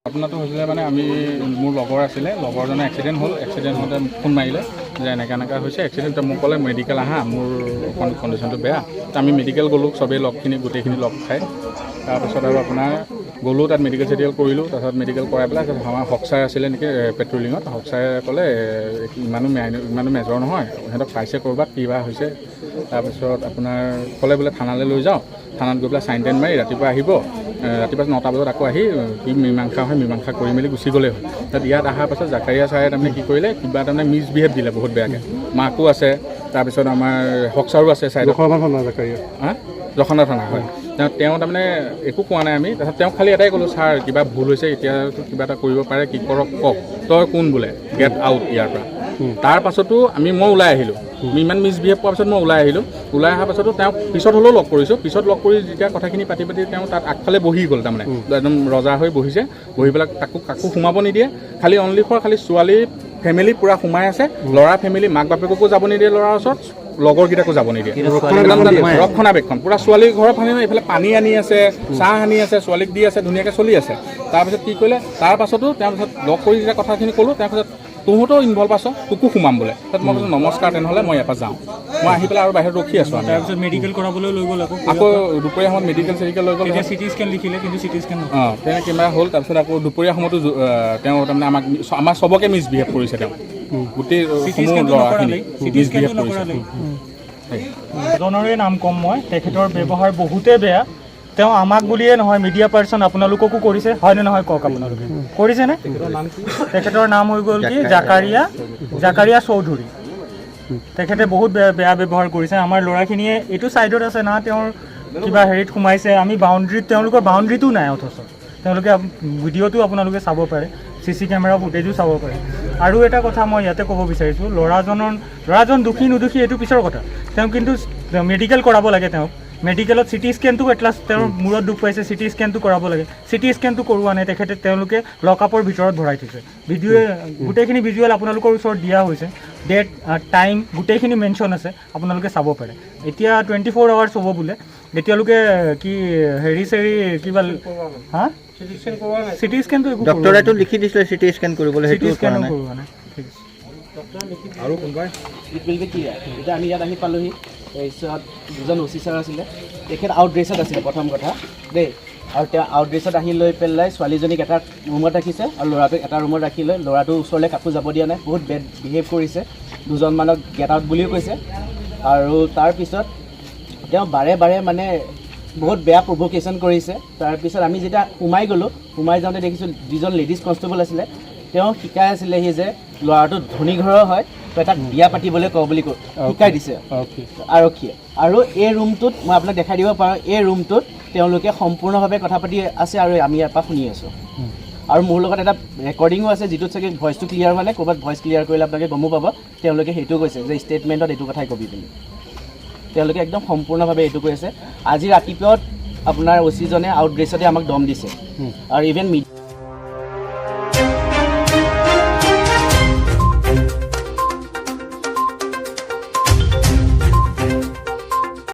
ঘটনাটো হৈছিলে মানে আমি মোৰ লগৰ আছিলে, লগৰজনৰ এক্সিডেণ্ট হ'ল। এক্সিডেণ্ট হওঁতে মোক ফোন মাৰিলে যে এনেকুৱা এনেকুৱা হৈছে এক্সিডেণ্ট। মোক ক'লে, মেডিকেল আহা, মোৰ অকণ কণ্ডিশ্যনটো বেয়া। তো আমি মেডিকেল গ'লোঁ, চবেই লগখিনি গোটেইখিনি লগ খাই। তাৰপাছত আৰু আপোনাৰ গ'লোঁ, তাত মেডিকেল চেডিকেল কৰিলোঁ। তাৰপাছত মেডিকেল কৰাই পেলাই, তাৰপিছত আমাৰ হক ছাৰ আছিলে নেকি পেট্ৰলিঙত, হক ছাৰে ক'লে, ইমানো মেজৰ নহয়, সিহঁতক পাইছে ক'ৰবাত, কিবা হৈছে। তাৰপিছত আপোনাৰ ক'লে বোলে থানালৈ লৈ যাওঁ, থানাত গৈ পেলাই চাইন টাইন মাৰি ৰাতিপুৱা আহিব, ৰাতিপুৱা 9টা বজাত আকৌ আহি কি মীমাংসা হয় মীমাংসা কৰি মেলি গুচি গ'লেই হ'ল। তাত ইয়াত অহাৰ পাছত জাকাৰিয়া ছাৰে তাৰমানে কি কৰিলে, কিবা তাৰমানে মিছবিহেভ দিলে বহুত বেয়াকৈ। মাকো আছে, তাৰপিছত আমাৰ হক ছাৰো আছে ছাইডত। হা, জখনা থানা হয়। তেওঁ তাৰমানে একো কোৱা নাই আমি। তাৰপিছত তেওঁক খালি এটাই ক'লোঁ, ছাৰ, কিবা ভুল হৈছে, এতিয়া কিবা এটা কৰিব পাৰে, কি কৰক কওক। তই কোন বোলে, গেট আউট ইয়াৰ পৰা। তাৰ পাছতো মই ওলাই আহিলোঁ। আমি ইমান মিছবিহেভ পোৱাৰ পাছত মই ওলাই আহিলোঁ। ওলাই অহাৰ পাছতো তেওঁক পিছত হ'লেও লগ কৰিছোঁ। পিছত লগ কৰি যেতিয়া কথাখিনি পাতি পাতি তেওঁ তাত আগফালে বহি গ'ল, তাৰমানে একদম ৰজা হৈ বহিছে। বহি পেলাই তাকো কাকো সোমাব নিদিয়ে, খালি অনলি ফৰ খালি ছোৱালী ফেমিলি পূৰা সোমাই আছে। ল'ৰা ফেমিলি মাক বাপেককো যাব নিদিয়ে ল'ৰাৰ ওচৰত, লগৰকেইটাকো যাব নিদিয়ে। একদম ৰক্ষণাবেক্ষণ পূৰা। ছোৱালীৰ ঘৰৰ ফালে এইফালে পানী আনি আছে, চাহ আনি আছে, ছোৱালীক দি আছে, ধুনীয়াকৈ চলি আছে। তাৰপিছত কি কৰিলে, তাৰ পাছতো তেওঁৰ পিছত লগ কৰি যেতিয়া কথাখিনি ক'লোঁ, তাৰ পিছত তহঁতেও ইনভল্ভ আছ, তোকো সোমাম বোলে। তাত মই কৈছোঁ, নমস্কাৰ, তেনেহ'লে মই ইয়াৰ পৰা যাওঁ। মই আহি পেলাই আৰু বাহিৰত ৰখি আছোঁ আমি। তাৰপিছত মেডিকেল কৰাবলৈ লৈ গ'ল আকৌ। আকৌ দুপৰীয়া সময়ত মেডিকেল চেডিকেল লৈ গ'ল। তেতিয়া চিটি স্কেন লিখিলে, কিন্তু চিটি স্কেন অঁ, তেনেকৈ কিবা হ'ল। তাৰপিছত আকৌ দুপৰীয়া সময়তো তেওঁ তাৰমানে আমাক আমাৰ চবকে মিছবিহেভ কৰিছে। তেওঁ গোটেই সমূহ ল'ৰাখিনি মিছবিহেভ কৰিছে। এজনৰে নাম ক'ম মই, তেখেতৰ ব্যৱহাৰ বহুতেই বেয়া। তেওঁ আমাক বুলিয়ে নহয়, মিডিয়া পাৰ্চন আপোনালোককো কৰিছে, হয়নে নহয় কওক আপোনালোকে? কৰিছেনে? তেখেতৰ নাম হৈ গ'ল কি, জাকাৰিয়া, জাকাৰিয়া চৌধুৰী। তেখেতে বহুত বেয়া বেয়া ব্যৱহাৰ কৰিছে। আমাৰ ল'ৰাখিনিয়ে এইটো ছাইডত আছে না, তেওঁৰ কিবা হেৰিত সোমাইছে। আমি বাউণ্ডেৰীত, তেওঁলোকৰ বাউণ্ডেৰীটো নাই, অথচ তেওঁলোকে ভিডিঅ'টো আপোনালোকে চাব পাৰে, চি চি কেমেৰা ফুটেজো চাব পাৰে। আৰু এটা কথা মই ইয়াতে ক'ব বিচাৰিছোঁ, ল'ৰাজন দোষী নোদোষী এইটো পিছৰ কথা, তেওঁ কিন্তু মেডিকেল কৰাব লাগে। তেওঁক মেডিকেলত চিটি স্কেনটো এটলাষ্ট, তেওঁৰ মূৰত দুখ পাইছে, চিটি স্কেনটো কৰাব লাগে। চিটি স্কেনটো কৰোৱা নাই তেখেতে, তেওঁলোকে লকআপৰ ভিতৰত ভৰাই থৈছে। ভিডিঅ' গোটেইখিনি ভিজুৱেল আপোনালোকৰ ওচৰত দিয়া হৈছে, ডেট টাইম গোটেইখিনি মেনশ্যন আছে, আপোনালোকে চাব পাৰে। এতিয়া 24 আৱাৰ্ছ হ'ব বোলে, এতিয়ালৈকে কি হেৰি চেৰি কিবা, হা, চিটি স্কেনটো একো ডক্টৰেতো লিখি দিছিলে চিটি স্কেন কৰিবলৈ, চিটি সেইটো কৰা স্কেনো নাই। কৰোৱা নাই। ঠিক আছে। আৰু কোনোবাই? It will be clear. এতিয়া আমি ইয়াত আহি পালোহি। তাৰপিছত দুজন অ' চি ছাৰ আছিলে, তেখেত আউট ড্ৰেছত আছিলে প্ৰথম কথা দেই। আৰু তেওঁ আউট ড্ৰেছত আহি লৈ পেলাই ছোৱালীজনীক এটা ৰুমত ৰাখিছে আৰু ল'ৰাটোক এটা ৰুমত ৰাখি লৈ ল'ৰাটোৰ ওচৰলৈ কাকো যাব দিয়া নাই। বহুত বেড বিহেভ কৰিছে, দুজনমানক গেট আউট বুলিও কৈছে। আৰু তাৰপিছত তেওঁ বাৰে বাৰে মানে বহুত বেয়া প্ৰভ'কেশ্যন কৰিছে। তাৰপিছত আমি যেতিয়া সোমাই গ'লোঁ, সোমাই যাওঁতে দেখিছোঁ যিজন লেডিজ কনষ্টেবল আছিলে, তেওঁ শিকাই আছিলেহি যে ল'ৰাটো ধনী ঘৰৰ হয়, তই তাক বিয়া পাতিবলৈ ক বুলি শিকাই দিছে আৰক্ষীয়ে। আৰু এই ৰুমটোত মই আপোনাক দেখাই দিব পাৰোঁ, এই ৰুমটোত তেওঁলোকে সম্পূৰ্ণভাৱে কথা পাতি আছে আৰু আমি ইয়াৰ পৰা শুনি আছোঁ। আৰু মোৰ লগত এটা ৰেকৰ্ডিঙো আছে, যিটোত চাগে ভইচটো ক্লিয়াৰ হোৱা নাই। ক'ৰবাত ভইচ ক্লিয়াৰ কৰিলে আপোনালোকে গমো পাব। তেওঁলোকে সেইটো কৈছে যে ষ্টেটমেণ্টত এইটো কথাই কবি বুলি। তেওঁলোকে একদম সম্পূৰ্ণভাৱে এইটো কৈ আছে। আজি ৰাতিপুৱাত আপোনাৰ অ' চিজনে আউট ড্ৰেছতে আমাক দম দিছে আৰু ইভেন